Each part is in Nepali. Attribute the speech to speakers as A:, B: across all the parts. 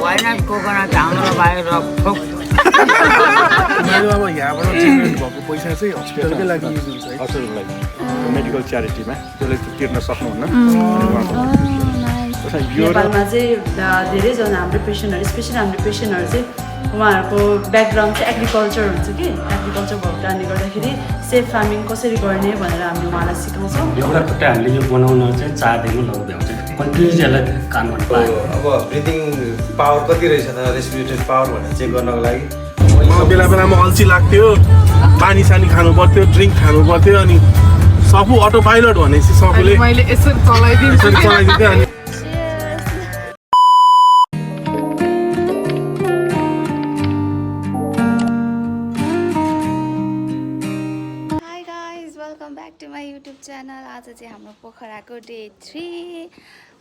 A: Why not coconut हाम्रो बाहिर ठोक
B: मेरो अब यहाँबाट जेनरेट भएको पैसा चाहिँ हस्पिटलकै लागि युज हुन्छ है
C: हस्पिटलको लागि मेडिकल च्यारिटीमा त्यसले तिर्न सक्नुहुन्न
D: नेपालमा चाहिँ धेरैजना हाम्रो पेसेन्टहरू स्पेसली हाम्रो पेसेन्टहरू चाहिँ उहाँहरूको ब्याकग्राउन्ड चाहिँ एग्रिकल्चर हुन्छ कि एग्रिकल्चर भएको कारणले गर्दाखेरि सेफ फार्मिङ कसरी गर्ने भनेर हामीले उहाँलाई सिकाउँछौँ
E: एउटा खुट्टा हामीले यो बनाउन चाहिँ 4 देखि लगभग हुन्छ कन्टिन्युस यसलाई काम गर्नु पर्यो
F: अब ब्रिदिङ पावर कति रहेछ त रेस्पिरेटरी पावर भनेर चेक गर्नको लागि
B: बेला बेलामा अल्छी लाग्थ्यो पानी सानी खानु पर्थ्यो ड्रिङ्क खानु पर्थ्यो अनि सफु अटो पाइलट भनेपछि सफुले
G: मैले यसरी चलाइदिन्छु
B: अनि
H: च्यानल आज चाहिँ हाम्रो पोखराको डे 3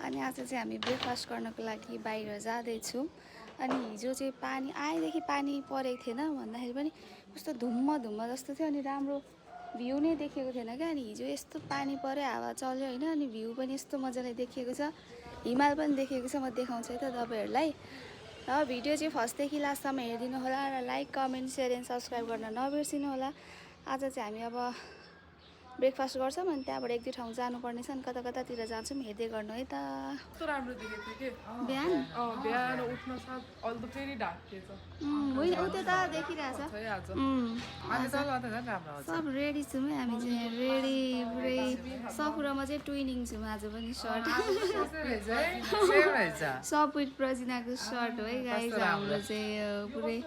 H: अनि आज चाहिँ हामी ब्रेकफास्ट गर्नको लागि बाहिर जाँदैछौँ अनि हिजो चाहिँ पानी आएदेखि पानी परेको थिएन भन्दाखेरि पनि कस्तो धुम्म जस्तो थियो अनि राम्रो भ्यू नै देखेको थिएन क्या अनि हिजो यस्तो पानी पऱ्यो हावा चल्यो होइन अनि भ्यू पनि यस्तो मजाले देखिएको छ हिमाल पनि देखेको छ म देखाउँछु है त तपाईँहरूलाई र भिडियो चाहिँ फर्स्टदेखि लास्टसम्म हेरिदिनु होला र like comment share and subscribe गर्न नबिर्सिनु होला आज चाहिँ हामी अब ब्रेकफास्ट गर्छौँ अनि त्यहाँबाट एक दुई ठाउँ जानुपर्ने छ अनि कतातिर जान्छौँ हेर्दै गर्नु है त
G: कस्तो राम्रो देखेको थियो कि
H: बिहान
G: बिहान उठ्न साथ अहिले त फेरि ढाकिएछ
H: होइन उ त्यो त देखिरहेछ सब रेडी छौँ है हामी चाहिँ रेडी पुरै सफुरामा चाहिँ ट्विनिङ छौँ आज पनि सर्ट सब विथ प्रजिनाको सर्ट हो है गाइज हाम्रो चाहिँ पुरै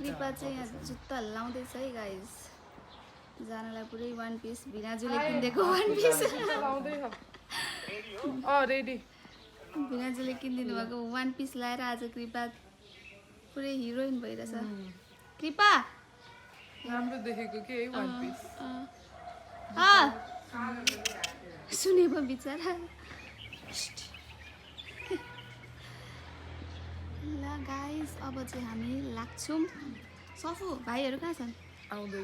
H: कृपा चाहिँ यहाँ जुत्ता लाउँदैछ है गाइज जानलाई पुरै वान पिस भिनाजुले किनिदिएको वान पिस भिनाजुले किनिदिनु भएको वान पिस लाएर आज कृपा पुरै हिरोइन भइरहेछ कृपा
G: राम्रो देखेको के है वान पिस
H: सुने पो बिचरा ल गाइस अब चाहिँ हामी लाग्छौँ सफु भाइहरू कहाँ छन् ए आउँदै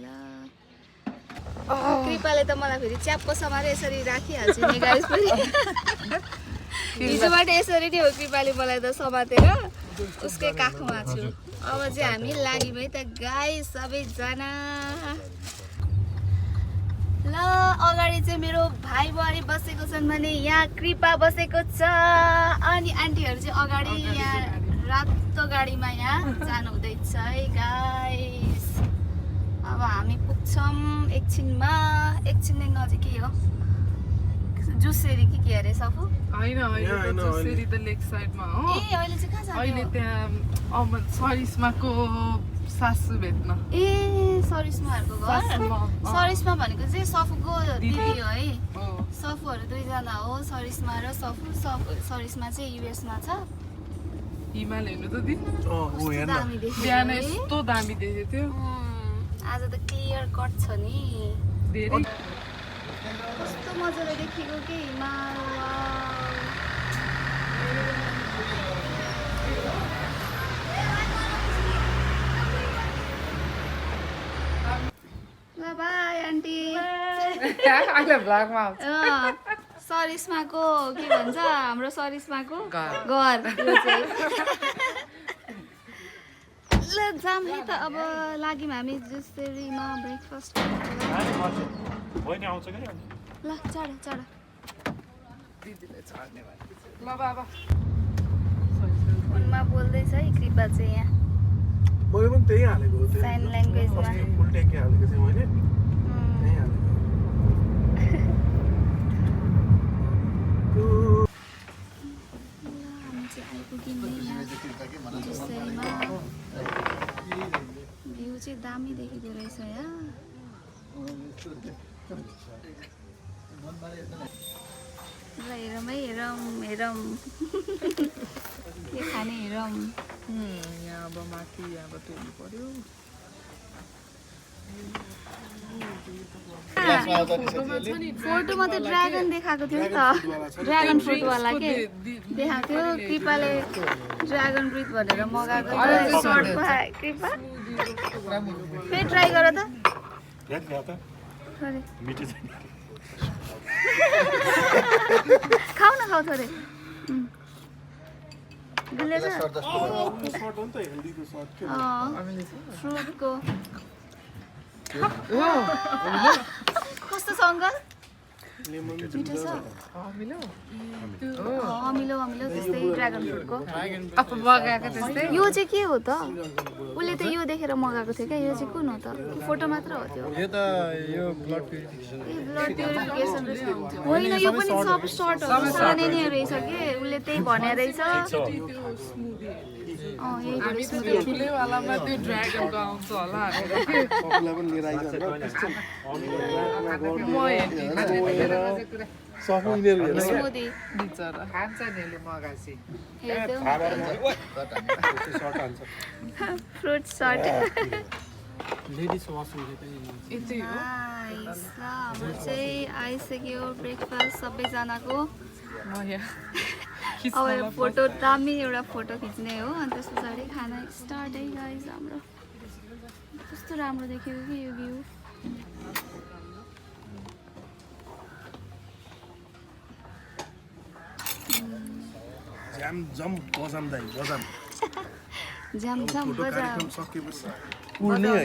H: ल कृपाले त मलाई फेरि च्याप्पो समाएर यसरी राखिहाल्छु नि गाइस पनि हिजोबाट यसरी नै हो कृपाले मलाई त समातेर उसकै काखमा छु अब चाहिँ हामी लाग्यौँ है त गाइस सबैजना ल अगाडि चाहिँ मेरो भाइ बुहारी बसेको छन् भने यहाँ कृपा बसेको छ अनि आन्टीहरू चाहिँ अगाडि यहाँ रातो गाडीमा यहाँ जानु हुँदैछ है गाइस अब हामी पुग्छौँ एकछिनमा एकछिन नै नजिकै हो जुसेरी के अरे सफु
G: होइन जुसेरी त लेक साइडमा हो
H: ए अहिले चाहिँ कहाँ जाने
G: अहिले त्यहाँ सरिस्माको सासु भेट्न
H: ए सरिस्माहरूको घर सरिस्मा भनेको चाहिँ सफुको दिदी हो है सफुहरू दुईजना हो सरिस्मा र सफु सरिस्मा चाहिँ युएसमा छ
G: हिमाल हेर्नु त दि
H: दामी देख्यो
G: बिहान यस्तो दामी देखेको थियो
H: आज त क्लियर कट छ नि
G: धेरै
H: कस्तो मजाले देखेको के हिमाल बाई आन्टी
G: अहिले भ्लगमा आउँछ
H: सरिस्माको के भन्छ हाम्रो सरिस्माको घर ल जाम है त अब लाग्यौँ हामी जुसेरीमा ब्रेकफास्ट ल चढ
G: ल बाबा
H: फोनमा बोल्दैछ है कृपा चाहिँ यहाँ
B: मैले पनि त्यही हालेको हो
H: साइन ल्याङ्ग्वेजमा
B: फुल ट्याङ्की हालेको थिएँ मैले त्यही हालेको
H: हामी चाहिँ आइपुग्यौँ है यहाँ जुसेरीमा भ्यू चाहिँ दामी देखिँदो रहेछ यहाँ ल हेरौँ है हेरौँ के खाने हेरौँ
G: यहाँ अब माथि यहाँबाट हेर्नु पर्यो
H: फोटोमा त ड्रागन देखाएको थियो नि त ड्रागन फ्रुटवाला के देखाएको थियो कृपाले ड्रागन फ्रुट भनेर मगाएको सर्ट कृपा फेरि ट्राई गर त थोरै
C: मिठो छैन
H: खाऊ न खाऊ थोरै गुलियो छ
B: सर्ट हो नि त हेल्दीको सर्ट के
H: फ्रुटको कस्तो छ अङ्कल मिठो छ अमिलो त्यस्तै ड्रागन फ्रुटको यो चाहिँ के हो त उसले त यो देखेर मगाएको थियो क्या यो चाहिँ कुन हो त फोटो मात्र हो त्यो
F: यो त यो ब्लड प्युरिफिकेसन
H: ब्लड प्युरिफिकेसन होइन यो पनि सब सर्टहरू सानै नै रहेछ के उसले त्यही भने रहेछ यही
G: ठुलैवालामा त्यो ड्रागनको आउँछ होला
B: सबैलाई पनि लिएर आइज सफु यिनीहरू हेर
H: स्मुदी
G: बिचरा खान्छ नि यसले मगासी
H: फ्रुट सर्ट
G: यति हो
H: हाम्रो चाहिँ आइसक्यो ब्रेकफास्ट सबैजनाको अब फोटो दामी एउटा फोटो खिच्ने हो अनि त्यस पछाडि खाना स्टार्ट है गाइस हाम्रो कस्तो राम्रो देखियो कि यो भ्यू
B: जाम जम बजाम दाइ बजाम
H: झ्याम झ्याम
B: फोटो
H: बजा
B: कार्यक्रम सकेपछि उड्ने है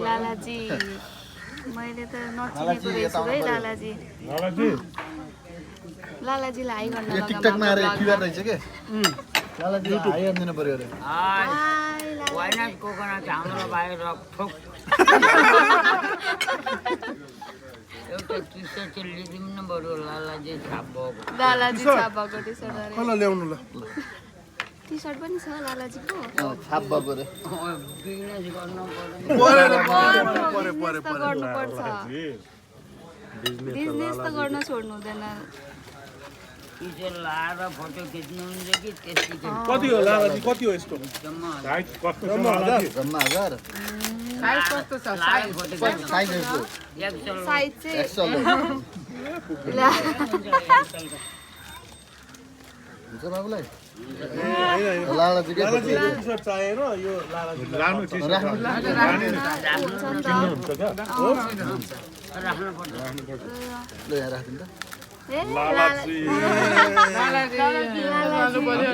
H: लालाजी मैले त नचिनेको रहेछु है लालाजी लालाजीलाई हाई गर्न लगा
F: टिकटकमा आएर क्युआर रहेछ के लालाजी हाई हान्दिनु पर्यो रे
A: Why not coconut हाम्रो बाहिर ठोक एउटा टी-सर्ट लिदिउँ न बरु लालाजी छाप भएको
H: लालाजी छाप भएको टी-सर्ट अरे
B: कल ल्याउनु ल
H: टी-सर्ट पनि छ लालाजीको
F: छाप भएको रे
A: बिजनेस गर्नु
H: बिजनेस त गर्नुपर्छ बिजनेस त गर्न छोड्नु हुँदैन
A: टी-सर्ट लाएर फोटो खिच्नुहुन्छ कि त्यति
B: कति हो लालाजी कति हो यस्तो
A: जम्मा
C: साइज कस्तो छ
B: जम्मा 1000
F: जम्मा 1000
G: साइज कस्तो छ
A: लाएर फोटो
F: साइज यसको
H: साइज चाहिँ
F: एक्सल हुन्छ बाबुलाई लालाजी के
B: लालाजी टी-सर्ट चाहिएन यो लालाजी
C: राम्रो टी-सर्ट
H: हुन्छ नि त
A: राख्नुपर्छ
F: ल यहाँ राखिदिनु त
H: ए लालाजी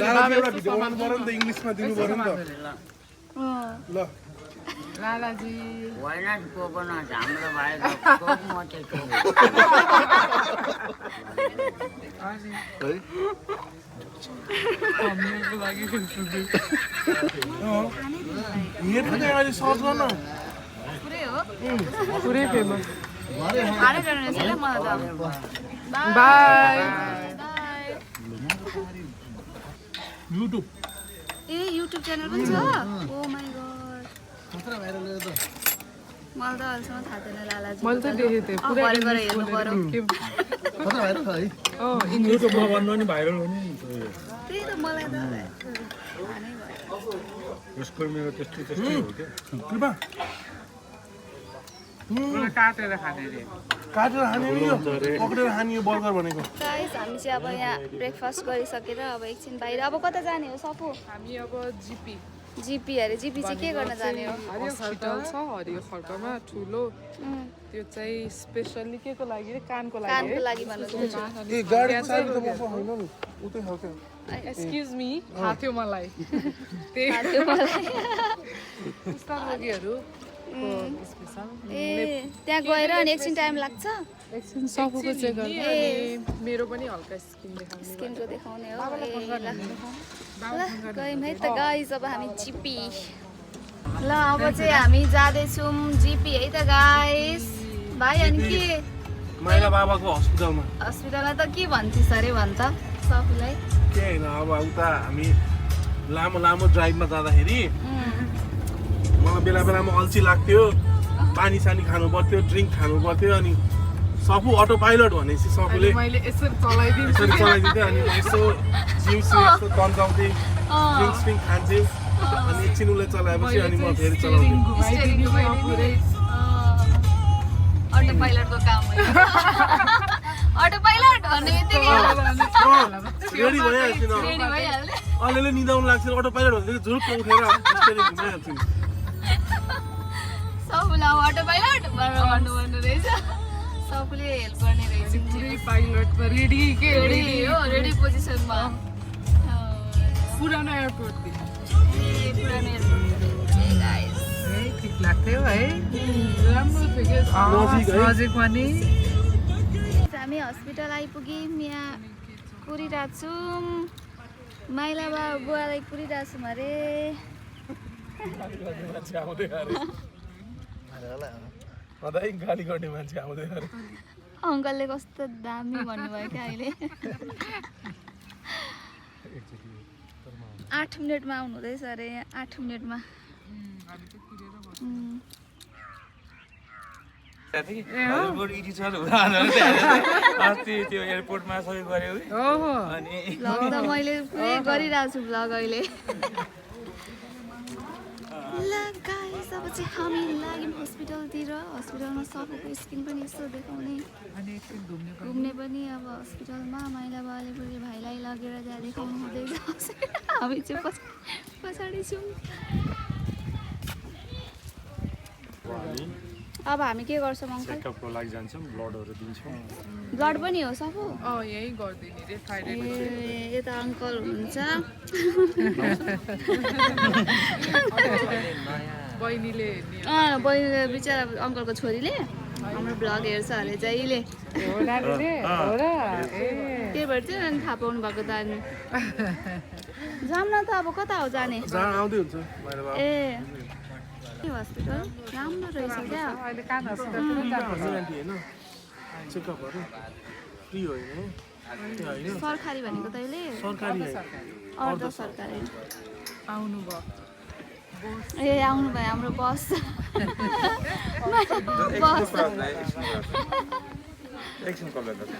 B: लालाजी एउटा भिडियो बनाउनु पर्यो नि त इङ्ग्लिसमा दिनु पर्यो नि त ल
G: लालाजी
A: Why not coconut हाम्रो बाहिर ठोक म चाहिँ ठोक
F: है
G: हामीको लागि
B: हेर्नु चाहिँ अहिले सर्च गर्न
H: पुरै हो
G: पुरै फेमस
H: हारै गर्नु रहेछ ल मलाई त
G: by
B: YouTube
H: A YouTube channel पनि छ ओ माई गॉड
F: खतरा भाइरल यो त
H: मलाई त अहिलेसम्म थाहा थिएन लालाजी
G: मैले त देखेँ त्यो पुरै
H: भरे गएर हेर्नु पर्यो
F: खतरा भाइरल छ है
C: युट्युबमा भन्नु नि भाइरल हुने नि
H: त्यही त मलाई त थाहा नै भयो
C: यसको मेरो त्यस्तै हो क्या
B: कृपा
G: काटेर खाने रे
B: काटेर खाने नि यो पक्रेर खाने यो बर्गर भनेको
H: गाइस हामी चाहिँ अब यहाँ ब्रेकफास्ट गरिसकेर अब एकछिन बाहिर अब कता जाने हो सपु
G: हामी अब जिपी
H: जिपी अरे जिपी चाहिँ के गर्न जाने हो
G: हस्पिटल छ हरियो खड्कामा ठुलो त्यो चाहिँ स्पेसल्ली के को लागि कानको
H: कानको
G: लागि
H: लागि भन्नुहुन्छ
B: ए गाडी चालु त मसँग होइन नि उतै खालको
G: एक्सक्युज मी थाहा थियो मलाई त्यही पुस्ता रोगीहरू स्पेसल
H: ए त्यहाँ गएर अनि एकछिन टाइम लाग्छ
G: एकछिन सफुको चेक गर्ने अनि मेरो पनि हल्का स्किन देखाउने
H: स्किनको देखाउने हो ल गयौँ है त गाइस अब हामी जिपी ल अब चाहिँ हामी जाँदैछौँ जिपी है त गाइस भाइ अनि के
B: माइला बाबाको हस्पिटलमा
H: हस्पिटलमा त के भन्थिस् अरे भन् त सफुलाई
B: के होइन अब उता हामी लामो लामो ड्राइभमा जाँदाखेरि मलाई बेला बेलामा अल्छी लाग्थ्यो पानी सानी खानु पर्थ्यो ड्रिङ्क खानु पर्थ्यो अनि सफु अटो पाइलट भनेपछि सफुले
G: मैले यसरी चलाइदिन्छु
B: यसरी चलाइदिन्थेँ अनि यसो जिउसी यस्तो तन्काउँथेँ ड्रिङ्क स्ट्रिङ्क खान्थेँ अनि एकछिन उसले चलाएपछि अनि म फेरि चलाउँथेँ
H: अटो पाइलटको काम हो अटो पाइलट भन्ने बित्तिकै
B: रेडी भइहाल्छ
H: रेडी भइहाल्ने
B: अलिअलि निदाउनु लाग्छ अटो पाइलट भन्दाखेरि झुरुक्क उठेर स्टेरिङ घुमाइहाल्छु नि।
H: सबलाई अटो पाइलट भन्नु रहेछ सबले हेल्प गर्ने रहेछ
G: पुरै पाइलटमा रेडी के
H: रेडी हो रेडी पोजिसनमा
G: पुरानो एयरपोर्ट
H: पुरानो एयरपोर्ट गाइस
G: ठिक लाग्थ्यो है राम्रो थियो
B: नजिक है?
G: नजिक पनि
H: हामी हस्पिटल आइपुग्यौँ यहाँ कुरिरहेको छौँ माइला बुवालाई कुरिरहेको छौँ अरे
B: मान्छे आउँदै अरे सधैँ गाली गर्ने मान्छे आउँदै अरे
H: अङ्कलले कस्तो दामी भन्नुभयो क्या अहिले 8 मिनटमा आउनु हुँदैछ अरे 8 मिनटमा
I: अस्ति त्यो एयरपोर्टमा सबै गऱ्यो अनि
H: भ्लग त मैले पुरै गरिरहेको छु भ्लग अहिले ल गाइस अब चाहिँ हामी लाग्यौँ हस्पिटलतिर हस्पिटलमा सबको स्किन पनि यसो देखाउने घुम्ने पनि अब हस्पिटलमा माइला बाले पनि भाइलाई लगेर त्यहाँ देखाउनु हुँदैछ हामी चाहिँ पछाडि छौँ अब हामी के गर्छौँ अङ्कल
C: चेकअपको लागि जान्छौँ ब्लडहरू दिन्छौँ
H: ब्लड पनि हो सफु
G: यही गरिदिने रे थाइरोइड
H: ए यता अङ्कल हुनुहुन्छ
G: बहिनीले
H: बहिनी बिचरा अङ्कलको छोरीले हाम्रो भ्लग हेर्छ अरे जहिले के भएर चाहिँ अनि थाहा पाउनु भएको त अनि जाऊँ न त अब कता हो जाने
B: जहाँ आउँदै हुन्छ बाहिर बाबु।
H: ए हस्पिटल राम्रो रहेछ क्या
G: अहिले कान हस्पिटल
B: ग्यारेन्टी होइन चेकअपहरू फ्री होइन है? त्यो होइन
H: सरकारी भनेको तैँले
B: सरकारी होइन
H: अर्ध सरकारी
G: आउनु भयो
H: ए आउनु भयो हाम्रो बस बस
C: एकछिन कल गर्दा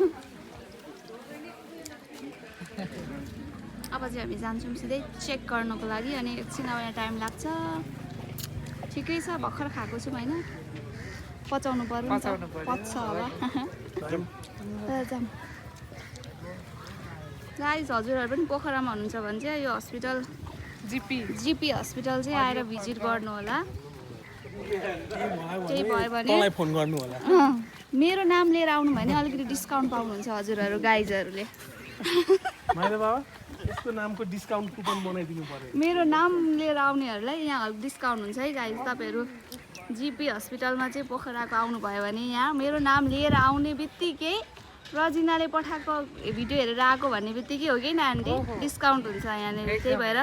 H: अब चाहिँ हामी जान्छौँ सिधै चेक गर्नको लागि अनि एकछिन अब यहाँ टाइम लाग्छ ठिकै छ भर्खर खाएको छौँ होइन पचाउनु पर्यो नि त पच्छ होला जाऊँ गाइस हजुरहरू पनि पोखरामा हुनुहुन्छ भने चाहिँ यो हस्पिटल जिपी हस्पिटल चाहिँ आएर भिजिट गर्नु होला केही भयो भने
B: तँलाई फोन गर्नु होला
H: मेरो नाम लिएर आउनु भयो भने अलिकति डिस्काउन्ट पाउनुहुन्छ हजुरहरू गाइजहरूले
B: माइला बाबा यसको नामको डिस्काउन्ट कुपन बनाइदिनु पर्यो
H: मेरो नाम लिएर आउनेहरूलाई यहाँ डिस्काउन्ट हुन्छ है गाइज तपाईँहरू जिपी हस्पिटलमा चाहिँ पोखराको आउनुभयो भने यहाँ मेरो नाम लिएर आउने बित्तिकै रजिनाले पठाएको भिडियो हेरेर आएको भन्ने बित्तिकै हो कि न आन्टी डिस्काउन्ट हुन्छ यहाँनिर त्यही भएर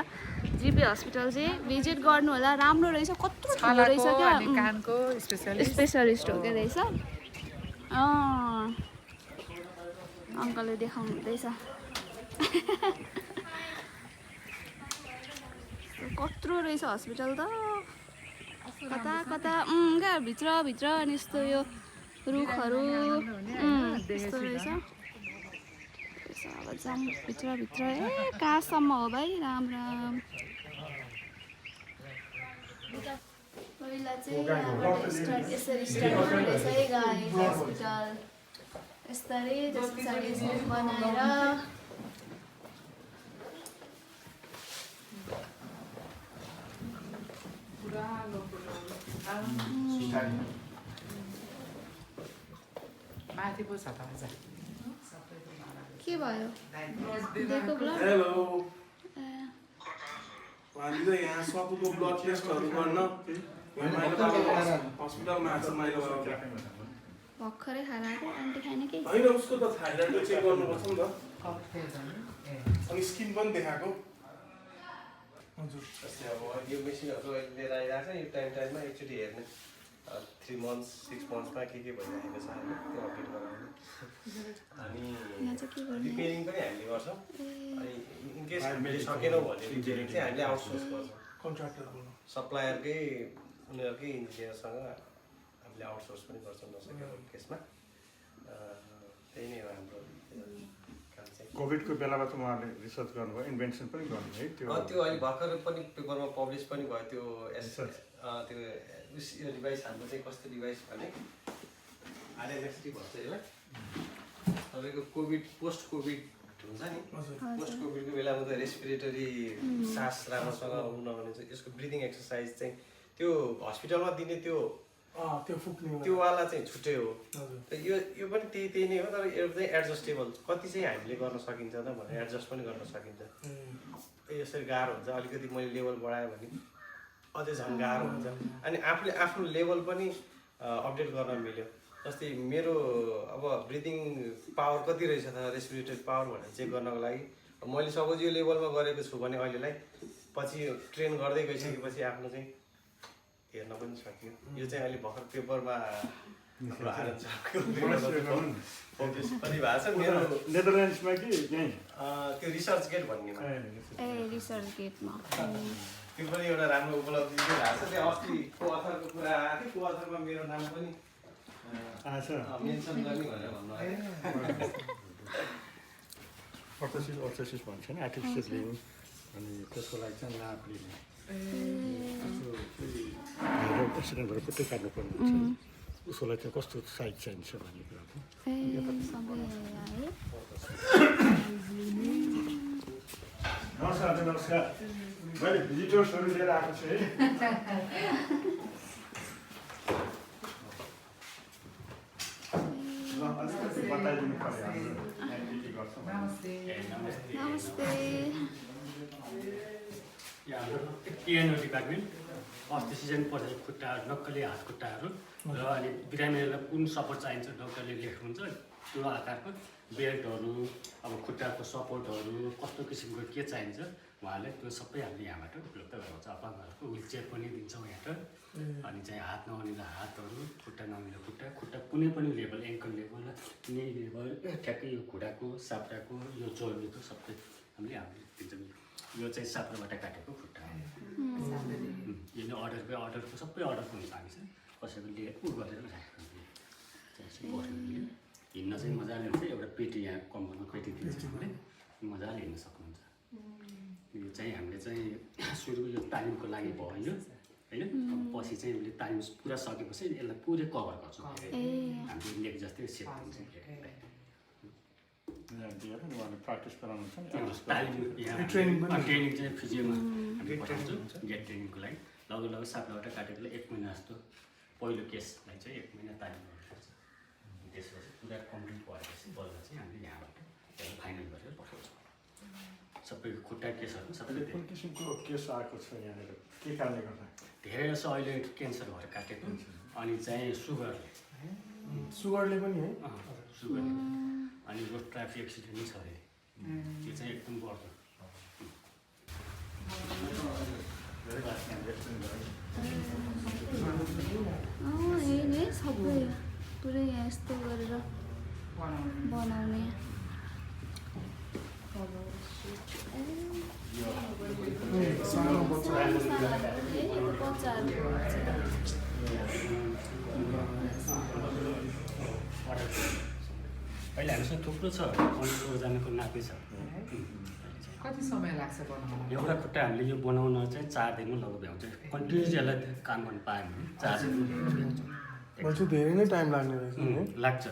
H: जिपी हस्पिटल चाहिँ भिजिट गर्नु होला राम्रो रहेछ कत्रो ठुलो रहेछ क्या
G: कानको
H: स्पेसलिस्ट हो क्या रहेछ अङ्कलले देखाउनु हुँदैछ कत्रो रहेछ हस्पिटल त कता कता क्या भित्र अनि यस्तो यो रुखहरू यस्तो रहेछ अब जाऊँ भित्र ए कहाँसम्म हो भाइ राम राम पहिला चाहिँ यसरी स्टार्ट हुँदैछ है गाइस हस्पिटल यस्तरी त्यस पछाडि यसरी बनाएर
G: माथि पो छ त आज
H: के भयो दिएको ब्लड
B: हेलो हामीले यहाँ सबको ब्लड टेस्टहरू गर्न हस्पिटलमा आएको छ माइला बाबा
H: भर्खरै खाएर आएको आन्टी खाने कि
B: होइन उसको त थाइरोइडको चेक गर्नुपर्छ नि त अनि स्किन पनि देखाएको हजुर
F: जस्तै अब यो मेसिनहरू अहिले लिएर आइरहेको छ यो टाइममा एकचोटि हेर्ने 3 months 6 monthsमा के भइरहेको छ होइन त्यो अपडेट गराउने अनि
H: यहाँ चाहिँ के गर्ने
F: रिपेयरिङ पनि हामीले गर्छौँ अनि इनकेस हामीले सकेनौँ भने रिपेयरिङ चाहिँ हामीले आउटसोर्स गर्छौँ
B: कन्ट्र्याक्टर
F: सप्लायरकै उनीहरूकै इन्जिनियरसँग हामीले आउटसोर्स पनि गर्छौँ नसकेको केसमा त्यही नै हो हाम्रो काम चाहिँ
C: कोभिडको बेलामा त उहाँले रिसर्च गर्नुभयो इन्भेन्सन पनि गर्नु है
F: त्यो अहिले भर्खर पनि पेपरमा पब्लिस पनि भयो त्यो त्यो यो डिभाइस हाम्रो चाहिँ कस्तो डिभाइस भने RMST भन्छ यसलाई तपाईँको कोभिड पोस्ट कोभिड हुन्छ नि पोस्ट कोभिडको बेलामा त रेस्पिरेटरी सास राम्रोसँग उ नहुने चाहिँ यसको ब्रिदिङ एक्सर्साइज चाहिँ त्यो हस्पिटलमा दिने त्यो त्योवाला चाहिँ छुट्टै हो यो पनि त्यही नै हो तर यो चाहिँ एडजस्टेबल कति चाहिँ हामीले गर्न सकिन्छ त भनेर एडजस्ट पनि गर्न सकिन्छ यसरी गाह्रो हुन्छ अलिकति मैले लेभल बढाएँ भने अझै झन् गाह्रो हुन्छ अनि आफूले आफ्नो लेभल पनि अपडेट गर्न मिल्यो जस्तै मेरो अब ब्रिदिङ पावर कति रहेछ त रेस्पिरेटरी पावर भनेर चेक गर्नको लागि मैले सपोज यो लेभलमा गरेको छु भने अहिलेलाई पछि ट्रेन गर्दै गइसकेपछि आफ्नो चाहिँ हेर्न पनि सकियो यो चाहिँ अहिले भर्खर पेपरमा फोकस पनि भएको छ मेरो
C: नेदरल्यान्ड्समा कि
F: त्यो रिसर्च गेट भन्नेमा
H: रिसर्च गेटमा
F: त्यो पनि एउटा राम्रो उपलब्धि चाहिँ भएको छ त्यहाँ अस्ति को अथरको कुरा आएको थियो को अथरमा मेरो नाम पनि मेन्सन गर्ने भनेर भन्नुभयो
C: अर्थोसिस भन्छ नि आर्टिफिसियल लिभिङ अनि त्यसको लागि चाहिँ लाभ लिने एक्सिडेन्ट भएर खुट्टै काट्नुपर्ने हुन्छ उसकोलाई चाहिँ कस्तो साइज चाहिन्छ भन्ने कुरा नमस्कार नमस्कार मैले भिजिटर्सहरू लिएर आएको छु है बताइदिनु पर्यो हाम्रो के गर्छौँ
H: नमस्ते
E: हाम्रो पिएनओ डिपार्टमेन्ट अस्ति सिजन पछि खुट्टाहरू नक्कली हात खुट्टाहरू र अनि बिरामीहरूलाई कुन सपोर्ट चाहिन्छ डक्टरले लेख्नुहुन्छ त्यो आकारको बेल्टहरू अब खुट्टाको सपोर्टहरू कस्तो किसिमको के चाहिन्छ उहाँलाई त्यो सबै हामीले यहाँबाट उपलब्ध गराउँछ अपाङ्गहरूको विल चेयर पनि दिन्छौँ यहाँबाट अनि चाहिँ हात नहुनेलाई हातहरू खुट्टा नहुनेलाई खुट्टा कुनै पनि लेभल एङ्कल लेभल कुनै लेभल ठ्याक्कै यो खुट्टाको साप्राको यो जोर्नीको सबै हामीले दिन्छौँ यो चाहिँ साप्राबाट काटेको खुट्टा हो यो नै अर्डरको सबै अर्डरको हुन्छ हामी चाहिँ कसैको उ गरेर राखेको हिँड्न चाहिँ मजाले हुन्छ एउटा पेटी यहाँ कम्बलमा पेटी दिन्छ हामीले मजाले हिँड्न सक्नुहुन्छ यो चाहिँ हामीले चाहिँ सुरु यो तालिमको लागि भयो होइन पछि चाहिँ हामीले तालिम पुरा सकेपछि यसलाई पुरै कभर गर्छौँ हामीले लेग जस्तै सेप हुन्छ
C: प्र्याक्टिस गराउनुहुन्छ
E: ट्रेनिङ चाहिँ फिजियोमा हामी पठाउँछौँ गेट ट्रेनिङको लागि लगभग साप्राबाट काटेकोलाई 1 महिना जस्तो पहिलो केसलाई चाहिँ 1 महिना तालिम गर्नुपर्छ त्यसपछि पुरा कम्प्लिट भएपछि बल्ल चाहिँ हामीले यहाँबाट त्यसलाई फाइनल गरेर पठाउँछौँ सबै खुट्टा केसहरू सबैले
C: कुन किसिमको केस आएको छ यहाँनिर के कारणले गर्दा
E: धेरै जसो अहिले क्यान्सर भएर काटेको अनि चाहिँ
B: सुगरले पनि है
E: सुगर अनि रोड ट्राफिक एक्सिडेन्ट छ अरे त्यो चाहिँ एकदम बढ्दो
H: हेर्ने सबै पुरै यहाँ यस्तो गरेर बनाउने
E: अहिले हामीसँग थुप्रो छ 1500जनाको नापे छ
G: कति समय लाग्छ बनाउन
E: एउटा खुट्टा हामीले यो बनाउन चाहिँ 4 दिनमा लगभग भ्याउँछ कन्टिन्युस यसलाई काम गर्न पायो भने 4 दिन
B: भ्याउँछ धेरै नै टाइम लाग्ने रहेछ
E: लाग्छ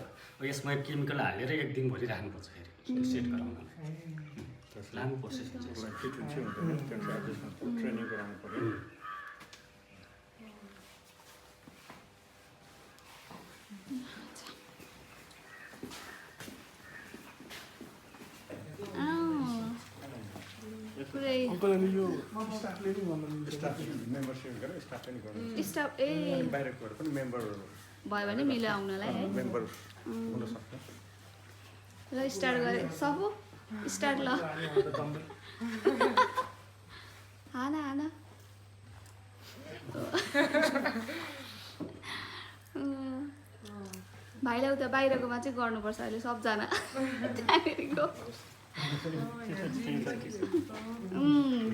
E: यसमा केमिकल हालेर 1 दिनभरि राख्नुपर्छ फेरि सेट गराउनलाई लामो प्रोसेस हुन्छ
C: ट्रेनिङ गराउनु पर्यो
H: स्टाफ
C: बाहिरबाट पनि मेम्बर
H: भयो भने मिल्यो आउनलाई है
C: मेम्बर हुन सक्छ
H: ल स्टार्ट गरे सबु स्टार्ट ल हाना भाइलाई उता बाहिरकोमा चाहिँ गर्नुपर्छ अहिले सबजना त्यहाँनिरको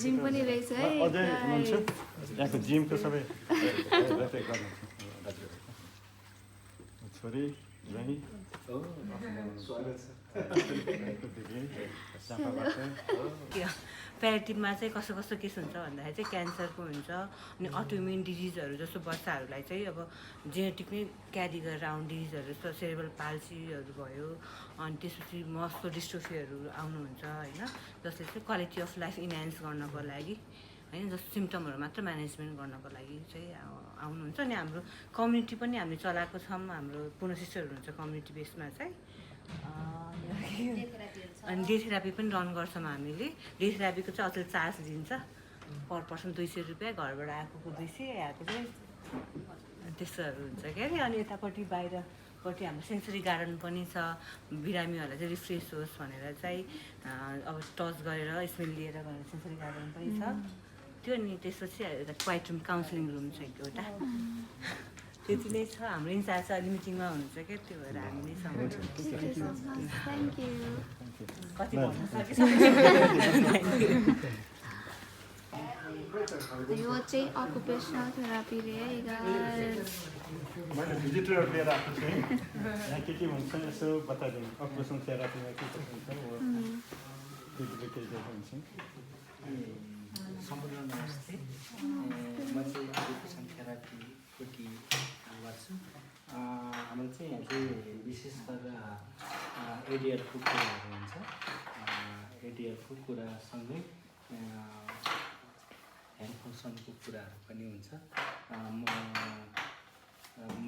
H: जिम पनि रहेछ है
C: अझै हुनुहुन्छ यहाँको जिमको सबै छोरी ज्वाइँ हो स्वागत छ
J: प्यारेटिभमा चाहिँ कस्तो कस्तो केस हुन्छ भन्दाखेरि चाहिँ क्यान्सरको हुन्छ अनि अटोइम्युन डिजिजहरू जस्तो बच्चाहरूलाई चाहिँ अब जेनेटिक नै क्यारी गरेर आउने डिजिजहरू जस्तो सेरेब्रल पाल्सीहरू भयो अनि त्यसपछि मस्कुलर डिस्ट्रोफीहरू आउनुहुन्छ होइन जसले चाहिँ क्वालिटी अफ लाइफ इन्हान्स गर्नको लागि होइन जस्तो सिम्टमहरू मात्र म्यानेजमेन्ट गर्नको लागि चाहिँ आउनुहुन्छ अनि हाम्रो कम्युनिटी पनि हामीले चलाएको छौँ हाम्रो पुनः सिस्टरहरू हुन्छ कम्युनिटी बेसमा चाहिँ अनि डे थेरापी पनि रन गर्छौँ हामीले डे थेरापीको चाहिँ अझै चार्ज दिन्छ पर पर्सन 200 रुपियाँ घरबाट आएकोको 200 आएको चाहिँ त्यस्तोहरू हुन्छ क्या अरे अनि यतापट्टि बाहिरपट्टि हाम्रो सेन्सरी गार्डन पनि छ बिरामीहरूलाई चाहिँ रिफ्रेस होस् भनेर चाहिँ अब टच गरेर स्मेल लिएर गरेर सेन्सरी गार्डन पनि छ त्यो अनि त्यसपछि एउटा क्वाइट रुम काउन्सिलिङ रुम छ एउटा त्यति नै छ हाम्रो इन्चार्ज अहिले मिटिङमा हुनुहुन्छ क्या त्यो भएर हामी नै कति भन्न सकेँ
H: यो चाहिँ अकुपेसनल थेरापी रे
C: मैले भिजिटर लिएर आएको छु यहाँ के हुन्छ यसो बताइदिनु अकुपेसनल थेरापीमा के हुन्छ हुन्छ
K: सम्पूर्ण नमस्ते म चाहिँ अकुपेसन थेरापीको टिम गर्छु हाम्रो चाहिँ यहाँ चाहिँ विशेष गरेर एडिआरको कुराहरू हुन्छ एडिआरको कुरासँगै ह्यान्ड फङ्सनको कुराहरू पनि हुन्छ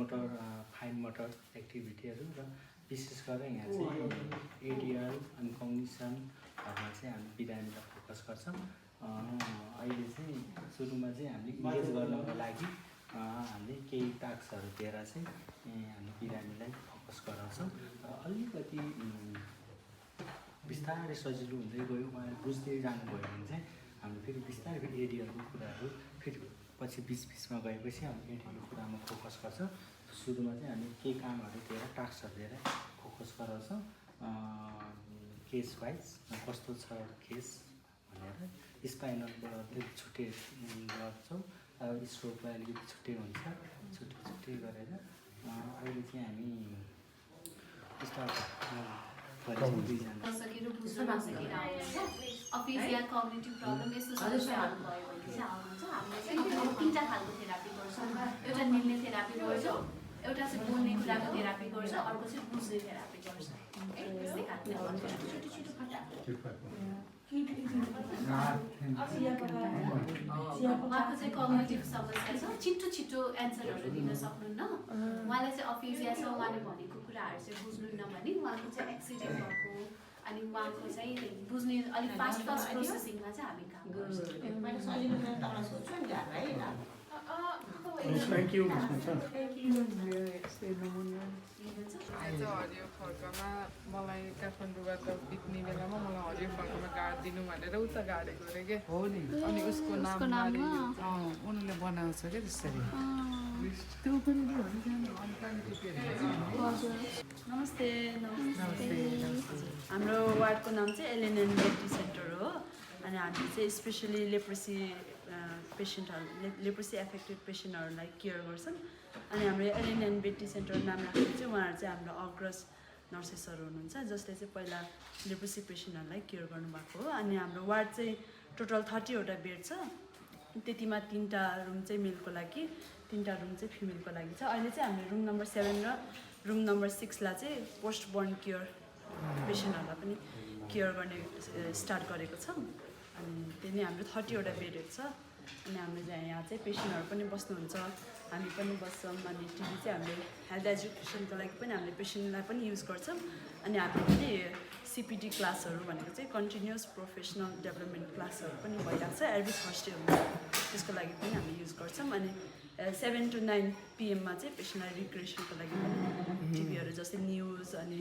K: मोटर फाइन मोटर एक्टिभिटीहरू र विशेष गरेर यहाँ चाहिँ एडिआर अनि कग्निसनहरूमा चाहिँ हामी बिरामीलाई फोकस गर्छौँ अहिले चाहिँ सुरुमा चाहिँ हामीले इङ्गेज गर्नको लागि हामीले केही टास्कहरू दिएर चाहिँ हामी बिरामीलाई फोकस गराउँछौँ अलिकति बिस्तारै सजिलो हुँदै गयो उहाँले बुझ्दै जानुभयो भने चाहिँ हामीले फेरि बिस्तारै फेरि एडिआरको कुराहरू फेरि पछि बिचमा गएपछि हामी एडिआरको कुरामा फोकस गर्छौँ सुरुमा चाहिँ हामी केही कामहरू दिएर टास्कहरू दिएर फोकस गराउँछौँ केस वाइज कस्तो छ केस भनेर स्पाइनलबाट अलिक छुट्टै गर्छौँ स्ट्रोकलाई अलिकति छुट्टै हुन्छ छुट्टै गरेर अहिले चाहिँ हामी
L: अफिसियल कग्निटिभ प्रब्लम यस्तो समस्याहरू भयो भने चाहिँ आउनुहुन्छ हामीले चाहिँ 3टा खालको थेरापी गर्छौँ एउटा मिल्ने थेरापी गर्छौँ एउटा चाहिँ बोल्ने कुराको थेरापी गर्छ अर्को चाहिँ बुझ्ने थेरापी गर्छ त्यस्तै खालको उहाँको चाहिँ कग्निटिभ समस्या छ छिटो एन्सरहरू दिन सक्नुहुन्न उहाँलाई चाहिँ अफिसिया छ उहाँले भनेको कुराहरू चाहिँ बुझ्नुहुन्न भने उहाँको चाहिँ एक्सिडेन्ट भएको अनि उहाँको चाहिँ बुझ्ने अलिक फास्ट प्रोसेसिङमा चाहिँ हामी काम गर्छौँ
G: आज हरियो फर्कमा मलाई काठमाडौँबाट बित्ने बेलामा मलाई हरियो फर्कमा गाड दिनु भनेर उता गाडेको अरे के हो नि अनि उसको नाम उनले बनाउँछ क्या त्यसरी
D: नमस्ते हाम्रो वार्डको नाम चाहिँ एलएनएन बेटी सेन्टर हो अनि हामी चाहिँ स्पेसली लेप्रोसी पेसेन्टहरू लेप्रोसी एफेक्टेड पेसेन्टहरूलाई केयर गर्छौँ अनि हाम्रो एलएनएन बेटी सेन्टर नाम राखेको चाहिँ उहाँहरू चाहिँ हाम्रो अग्रज नर्सेसहरू हुनुहुन्छ जसले चाहिँ पहिला लेप्रोसी पेसेन्टहरूलाई केयर गर्नुभएको हो अनि हाम्रो वार्ड चाहिँ टोटल 30वटा बेड छ त्यतिमा 3टा रुम चाहिँ मेलको लागि 3टा रुम चाहिँ फिमेलको लागि छ अहिले चाहिँ हामीले रुम नम्बर 7 र रुम नम्बर 6 लाई चाहिँ पोस्ट बोर्न केयर पेसेन्टहरूलाई पनि केयर गर्ने स्टार्ट गरेको छौँ अनि त्यही नै हाम्रो 30वटा बेडहरू छ अनि हामीले यहाँ चाहिँ पेसेन्टहरू पनि बस्नुहुन्छ हामी पनि बस्छौँ अनि टिभी चाहिँ हामीले हेल्थ एजुकेसनको लागि पनि हामीले पेसेन्टलाई पनि युज गर्छौँ अनि हामीले पनि सिपिडी क्लासहरू भनेको चाहिँ कन्टिन्युस प्रोफेसनल डेभलपमेन्ट क्लासहरू पनि भइरहेको छ एभ्री थर्सडे हुन्छ त्यसको लागि पनि हामी युज गर्छौँ अनि 7 to 9 PM मा चाहिँ पेसेन्टलाई रिक्रिएसनको लागि पनि टिभीहरू जस्तै न्युज अनि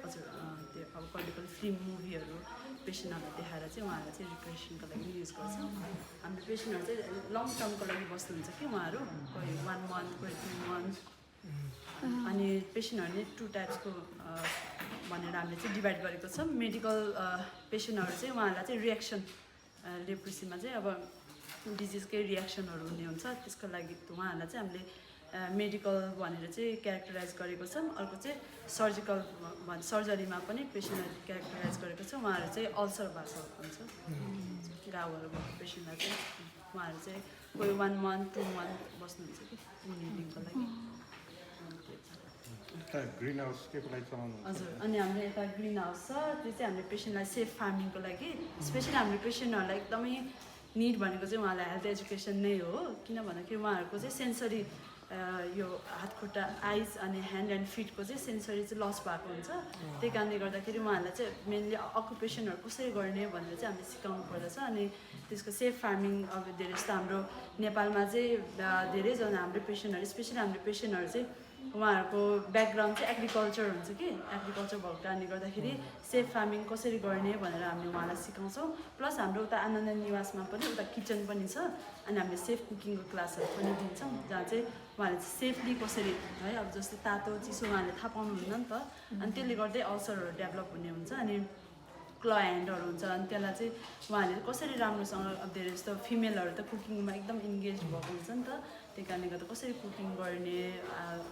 D: हजुर त्यो अब कतिपय फिल्म मुभीहरू पेसेन्टहरूलाई देखाएर चाहिँ उहाँहरूलाई चाहिँ रिक्रिएसनको लागि युज गर्छौँ हाम्रो पेसेन्टहरू चाहिँ लङ टर्मको लागि बस्नुहुन्छ कि उहाँहरू कोही 1 month कोही 2 months अनि पेसेन्टहरू नै 2 टाइप्सको भनेर हामीले चाहिँ डिभाइड गरेको छौँ मेडिकल पेसेन्टहरू चाहिँ उहाँहरूलाई चाहिँ रिएक्सन लेप्रोसीमा चाहिँ अब डिजिजकै रिएक्सनहरू हुने हुन्छ त्यसको लागि उहाँहरूलाई चाहिँ हामीले मेडिकल भनेर चाहिँ क्यारेक्टराइज गरेको छौँ। अर्को चाहिँ सर्जिकल सर्जरीमा पनि पेसेन्टलाई क्यारेक्टराइज गरेको छ। उहाँहरू चाहिँ अल्सर भएको हुन्छ, घाउहरू भएको पेसेन्टलाई चाहिँ उहाँहरू चाहिँ कोही 1 month 2 month बस्नुहुन्छ कि इम्युनिटीको लागि।
C: ग्रिन हाउस के को लागि चलाउनु?
D: हजुर, अनि हाम्रो यता ग्रिन हाउस छ, त्यो चाहिँ हाम्रो पेसेन्टलाई सेफ फार्मिङको लागि। स्पेसली हाम्रो पेसेन्टहरूलाई एकदमै निड भनेको चाहिँ उहाँलाई हेल्थ एजुकेसन नै हो। किन भन्दाखेरि उहाँहरूको चाहिँ सेन्सरी यो हात खुट्टा आइज अनि ह्यान्ड एन्ड फिटको चाहिँ सेन्सरी चाहिँ लस भएको हुन्छ। त्यही कारणले गर्दाखेरि उहाँहरूलाई चाहिँ मेनली अकुपेसनहरू कसरी गर्ने भनेर चाहिँ हामीले सिकाउनु पर्दछ। अनि त्यसको सेफ फार्मिङ अब धेरै जस्तो हाम्रो नेपालमा चाहिँ धेरैजना हाम्रो पेसेन्टहरू स्पेसली हाम्रो पेसेन्टहरू चाहिँ उहाँहरूको ब्याकग्राउन्ड चाहिँ एग्रिकल्चर हुन्छ कि एग्रिकल्चर भएको कारणले गर्दाखेरि सेफ फार्मिङ कसरी गर्ने भनेर हामीले उहाँलाई सिकाउँछौँ। प्लस हाम्रो उता आनन्द निवासमा पनि उता किचन पनि छ, अनि हामीले सेफ कुकिङको क्लासहरू पनि दिन्छौँ, जहाँ चाहिँ उहाँहरूले सेफली कसरी है अब जस्तै तातो चिसो उहाँहरूले थाहा पाउनुहुन्न नि त, अनि त्यसले गर्दै अल्सरहरू डेभलप हुने हुन्छ। अनि क्ल ह्यान्डहरू हुन्छ, अनि त्यसलाई चाहिँ उहाँहरूले कसरी राम्रोसँग अब धेरै जस्तो फिमेलहरू त कुकिङमा एकदम इन्गेज भएको हुन्छ नि त, त्यही कारणले गर्दा कसरी कुकिङ गर्ने,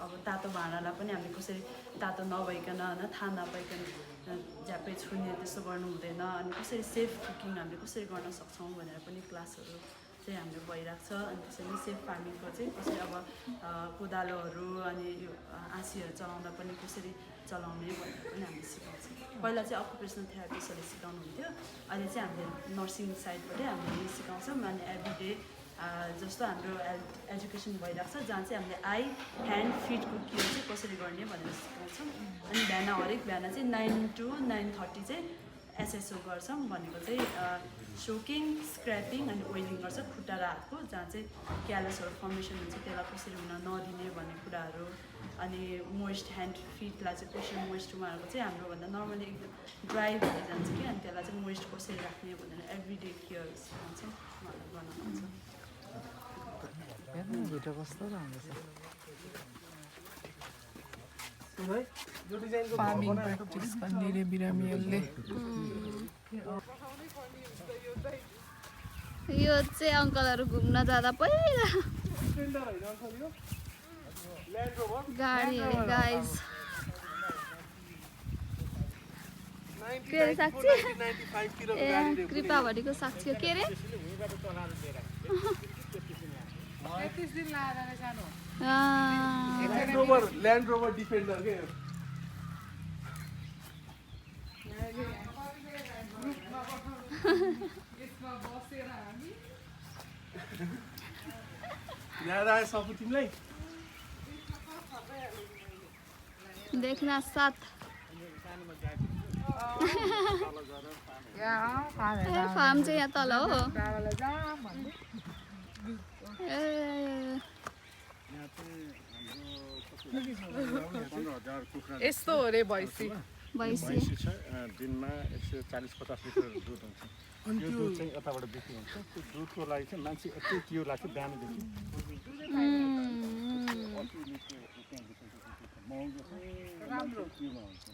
D: अब तातो भाँडालाई पनि हामीले कसरी तातो नभइकन होइन थाहा नपाइकन झ्याप्पै छुने त्यस्तो गर्नु हुँदैन, अनि कसरी सेफ कुकिङ हामीले कसरी गर्न सक्छौँ भनेर पनि क्लासहरू चाहिँ हाम्रो भइरहेको छ। अनि त्यसरी सेफ फार्मिङको चाहिँ कसरी अब कोदालोहरू अनि यो आँसीहरू चलाउँदा पनि कसरी चलाउने भनेर पनि हामीले सिकाउँछौँ। पहिला चाहिँ अकुपेसनल थेरापिस्टहरूले सिकाउनुहुन्थ्यो, अहिले चाहिँ हामीले नर्सिङ साइडबाटै हामीले सिकाउँछौँ। अनि एभ्रिडे जस्तो हाम्रो एजुकेसन भइरहेको छ, जहाँ चाहिँ हामीले आई ह्यान्ड फिटको केयर चाहिँ कसरी गर्ने भनेर सिकाउँछौँ। अनि बिहान हरेक बिहान चाहिँ 9 to 9:30 चाहिँ एसएसओ गर्छौँ, भनेको चाहिँ सोकिङ स्क्रैपिङ अनि ओइलिङ गर्छ खुट्टा र हातको, जहाँ चाहिँ क्यालसहरू फर्मेसन हुन्छ त्यसलाई कसरी हुन नदिने भन्ने कुराहरू। अनि मोइस्ट ह्यान्ड फिटलाई चाहिँ कसरी मोइस्ट उहाँहरूको चाहिँ हाम्रोभन्दा नर्मली एकदम ड्राई भएर जान्छ कि, अनि त्यसलाई चाहिँ मोइस्ट कसरी राख्ने भनेर एभ्रिडे केयर सिकाउँछौँ, उहाँलाई गर्नुहुन्छ।
G: भिडियो कस्तो राम्रो छ। फार्मिङ प्र्याक्टिस गर्ने रे बिरामीहरूले।
H: यो चाहिँ अङ्कलहरू घुम्न जाँदा पहिला गाडी अरे गाइस के अरे साक्षी कृपाभरिको साक्षी हो के अरे
G: 31 दिन लाएर जानु।
B: ल्यान्ड रोभर डिफेन्डर के
G: यसमा बसेर हामी
B: याद आयो सपु तिमीलाई?
H: देखना साथ फार्म चाहिँ यहाँ तल हो।
G: यस्तो हो रे भैँसी
C: भैँसी छ, दिनमा 140-50 लिटर दुध हुन्छ। यो दुध चाहिँ यताबाट बिक्री हुन्छ। त्यो दुधको लागि चाहिँ मान्छे यति त्यो लाग्छ बिहानदेखि राम्रो त्योमा हुन्छ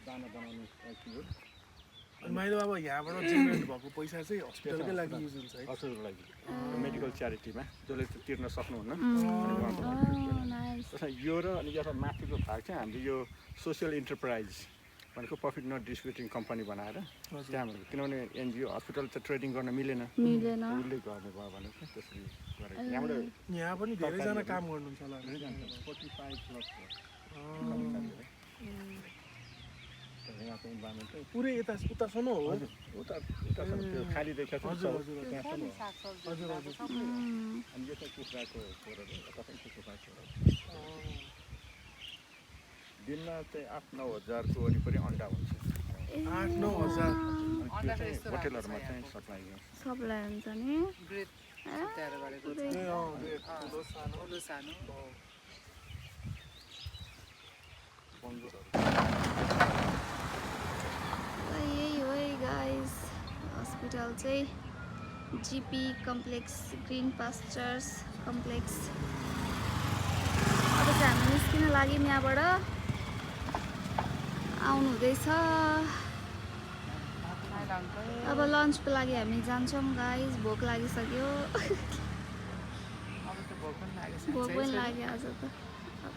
C: दाना बनाउने हो।
B: मैले अब यहाँबाट जेनेरेट भएको पैसा चाहिँ हस्पिटलकै लागि युज हुन्छ है,
C: हस्पिटलको लागि मेडिकल च्यारिटीमा जसले तिर्न सक्नुहुन्न। यो र अनि एउटा माथिको भाग चाहिँ हामीले यो सोसियल इन्टरप्राइज भनेको प्रफिट नट डिस्ट्रिब्युटिङ कम्पनी बनाएर त्यहाँबाट, किनभने एनजिओ हस्पिटल चाहिँ ट्रेडिङ गर्न मिलेन, उसले गर्ने भयो भने चाहिँ त्यसरी गरेको।
B: यहाँ पनि धेरैजना काम गर्नुहुन्छ होला,
C: 45+ यहाँ चाहिँ इन्भाइरोमेन्ट
B: पुरै उतासम्म हो।
C: उता त्यो खाली देखाएको छ।
B: हजुर
C: अनि यो चाहिँ कुखुराको खोरहरू, यता पनि कुखुराको खोरहरू। दिनमा चाहिँ 8-9 हजारको वरिपरि अन्डा हुन्छ।
B: 8-9 हजार
C: होटेलहरूमा चाहिँ सप्लाई
H: हुन्छ नि। यही हो है गाइस, हस्पिटल चाहिँ GP complex green pastures complex. अब चाहिँ हामी निस्किन लाग्यौँ यहाँबाट, आउनु हुँदैछ। अब लन्चको लागि हामी जान्छौँ गाइस, भोक लागिसक्यो। भोक पनि लाग्यो आज त अब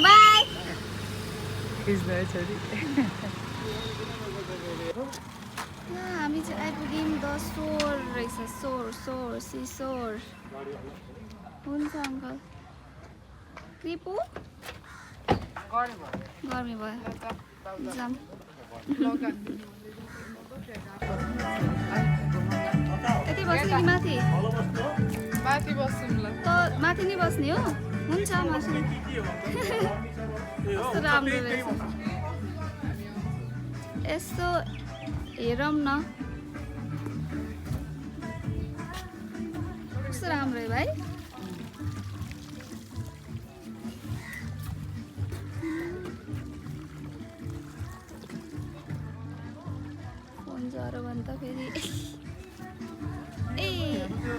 H: बाई हामी चाहिँ आइपुग्यौँ 10 सोर रहेछ सोर सिसोर हुन्छ अङ्कल कृपु गर्मी भयो जाम यति बस्ने कि माथि
G: माथि बस्छौँ ल
H: त माथि नै बस्ने हो हुन्छ माथि कस्तो राम्रो रहेछ यस्तो हेरौँ न कस्तो राम्रो है भाइ फोन जरो भन्छ फेरि ए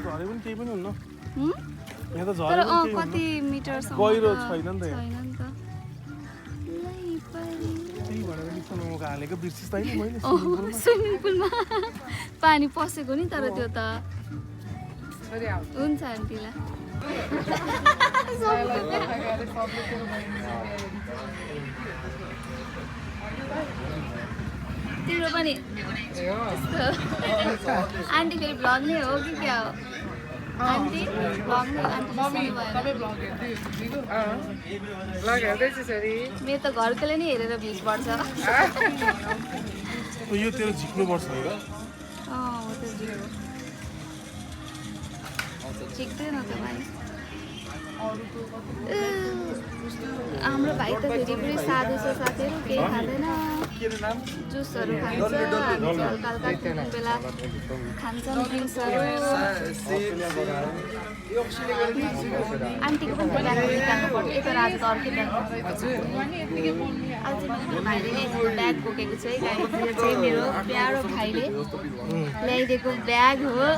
B: झरे पनि केही पनि हुन्न यहाँ त
H: तर
B: झरे पनि
H: कति मिटरसम्म
B: गहिरो छैन नि त
H: छैन नि त
B: त्यही भनेर निक्सनमा हालेको बिर्सिस् त हैन मैले
H: स्विमिङ पुलमा पानी पसेको नि तर त्यो त हुन्छ आन्टीलाई तिम्रो पनि आन्टी फेरि भ्लग नै हो कि क्या हो आन्टी भ्लग नै मेरो त घरकोले नै हेरेर भ्युज बढ्छ
B: यो तेरो झिक्नु पर्छ हैन
H: हो त्यो झिक्दैन त भाइ हाम्रो भाइ त फेरि पुरै साधु छ साथीहरू केही खाँदैन जुसहरू खान्छ हामी चाहिँ हल्का हल्का कुनै बेला खान्छौँ ड्रिङ्क्सहरू आन्टीको पनि ब्याग निकाल्नु पर्छ यता आज त अर्कै ब्याग आज भाइले ब्याग बोकेको छ है गाई यो चाहिँ मेरो प्यारो भाइले ल्याइदिएको ब्याग हो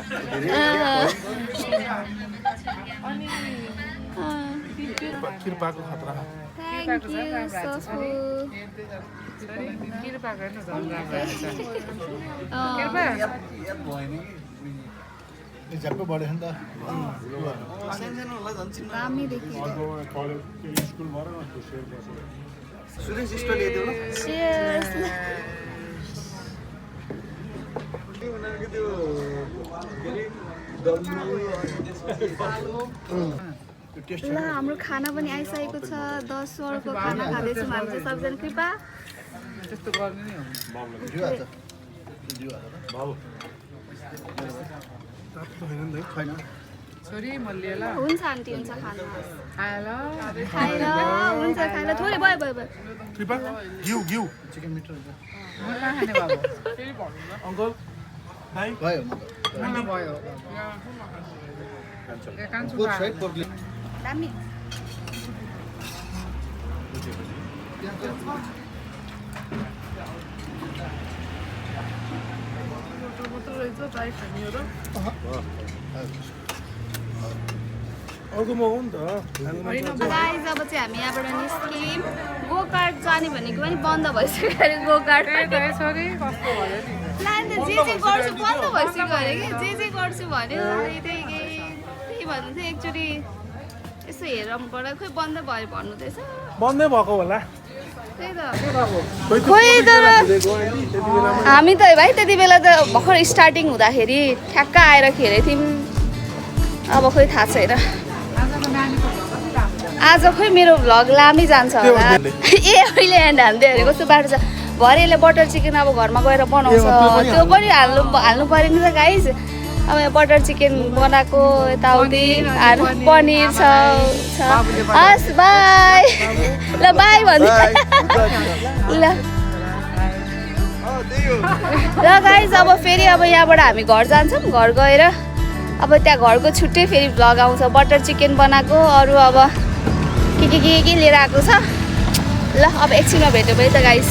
B: कृपाको खतरा
H: थ्याङ्क यू सफु
K: झ्याप्पै बढेछ नि त
H: दामी देखियो
F: सुरेश स्टोर ल्याइदेऊ न
H: Cheers. ल हाम्रो खाना पनि आइसकेको छ 10 स्वरको खाना खाँदैछौँ हामी चाहिँ सबजना कृपा
G: त्यस्तो गर्ने नै हो छोरी मल्लिएला
H: हुन्छ आन्टी हुन्छ खाना
G: खाएर
H: खाएर हुन्छ खाएर थोरै भयो भयो भयो
B: कृपा घिउ
K: चिकन मिट
G: म नखाने बाबु फेरि भन्नु न
B: अङ्कल भाइ
K: भयो
G: मलाई भयो कान्छु
H: दामी
B: अर्को मगाउ नि त
H: गाइस अब चाहिँ हामी यहाँबाट निस्क्यौँ गोकार्ट जाने भनेको पनि बन्द भइसक्यो अरे गोकार्ट
G: छोरी कस्तो भयो नि
H: प्लान त जे गर्छु बन्द भइसक्यो अरे कि जे गर्छु भन्यो त्यही भन्नु थियो एकचोटि यसो हेरौँ पर्दा खोइ बन्द भयो भन्नुहुँदैछ
B: बन्दै भएको होला
H: त्यही त खोइ तर हामी त भाइ त्यति बेला त भर्खर स्टार्टिङ हुँदाखेरि ठ्याक्क आएर खेलेको थियौँ अब खोइ थाहा छैन आज खोइ मेरो भ्लग लामै जान्छ होला ए अहिले ह्यान्ड हाल्दै अरे कस्तो बाटो छ भरे यसले बटर चिकन अब घरमा गएर बनाउँछ त्यो पनि हाल्नु पऱ्यो नि त गाइस अब यहाँ बटर चिकन बनाएको यताउति पनिर छ हस् बाई ल बाई भन्नु ल गाइस अब फेरि अब यहाँबाट हामी घर जान्छौँ घर गएर अब त्यहाँ घरको छुट्टै फेरि भ्लग आउँछ बटर चिकन बनाएको अरू अब के लिएर आएको छ ल अब एकछिनमा भेट्यो भाइ त गाइस